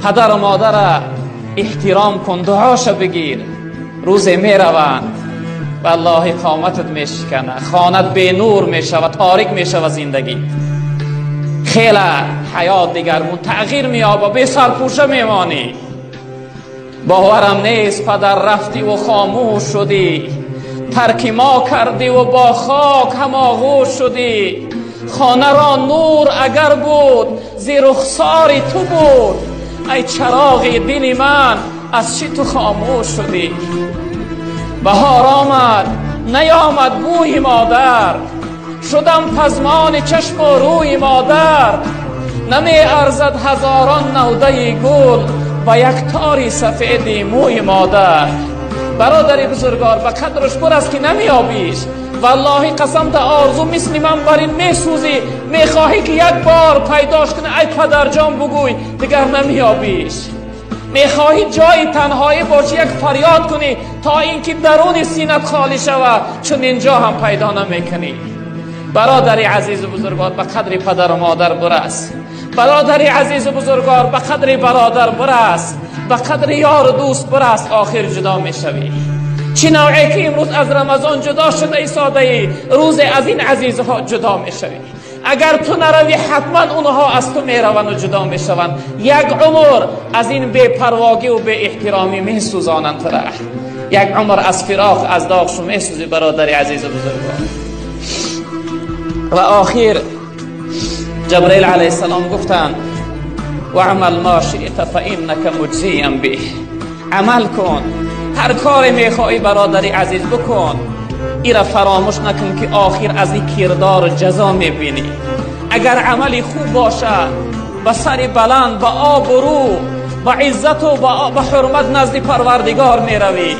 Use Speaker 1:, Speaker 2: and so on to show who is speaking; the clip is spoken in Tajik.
Speaker 1: Падар ва модарро эҳтиром кун, дуоша бигир. Рӯзе мераванд, валлоҳи қоматат мешикана, хонат бенур мешавад, торик мешавад зиндагит. Хеле ҳаёт дигаргун тағйир меёбад, бесарпӯша мемонӣ. Боварам нест падар рафтӣ ва хомӯш шудӣ, тарки мо кардӣ ва бо хок ҳамоғӯш шудӣ. Хонаро нур агар буд, зи рухсори ту буд. Ай чароғи дили ман, аз чӣ ту хомӯш шудӣ? Баҳор омад, наёмад бӯи модар, шудам пазмони чашму рӯи модар. Намеарзад ҳазорон навдаи гул ба як тори сафеди мӯи модар. Бародари бузургвор, ба қадраш бурас ки намеёбиш. Валлоҳи қасам та орзу мисли ман бар ин месӯзӣ, мехоҳӣ ки як бор пайдош кунӣ, ай падарҷон бугӯй, дигар намеёбиш. Мехоҳӣ ҷои танҳоӣ бошӣ, як фарёд кунӣ то инки даруни синат холӣ шавад, чун инҷо ҳам пайдо намекунӣ. Бародари азизу бузургвор, ба қадри падару модар бурас. Бародари азизу бузургвор, ба қадри бародар бурас, ба қадри ёру дӯст бурас, охир ҷудо мешавӣ. Чӣ навъе ки имрӯз аз Рамазон ҷудо шуда истодаӣ, рӯзе аз ин азизҳо ҷудо мешавӣ. Агар ту наравӣ, ҳатман онҳо аз ту мераванд ва ҷудо мешаванд. Як умр аз ин бепарвогӣ ва беэҳтиромӣ месӯзонанд тура. Як умр аз фироқ, аз доғшу месӯзӣ, бародари азизу бузургвор. Ва охир Ҷабраил алайҳиссалом гуфтанд: واعمل ما شئت فإنك مجزی به. عمل کن، هر کاری میخوایی برادری عزیز بکن، ایرا فراموش نکن که آخر از این کردار جزا میبینی. اگر عملی خوب باشه، با سر بلند، با آبرو، با عزت و با حرمت نزد پروردگار میروی.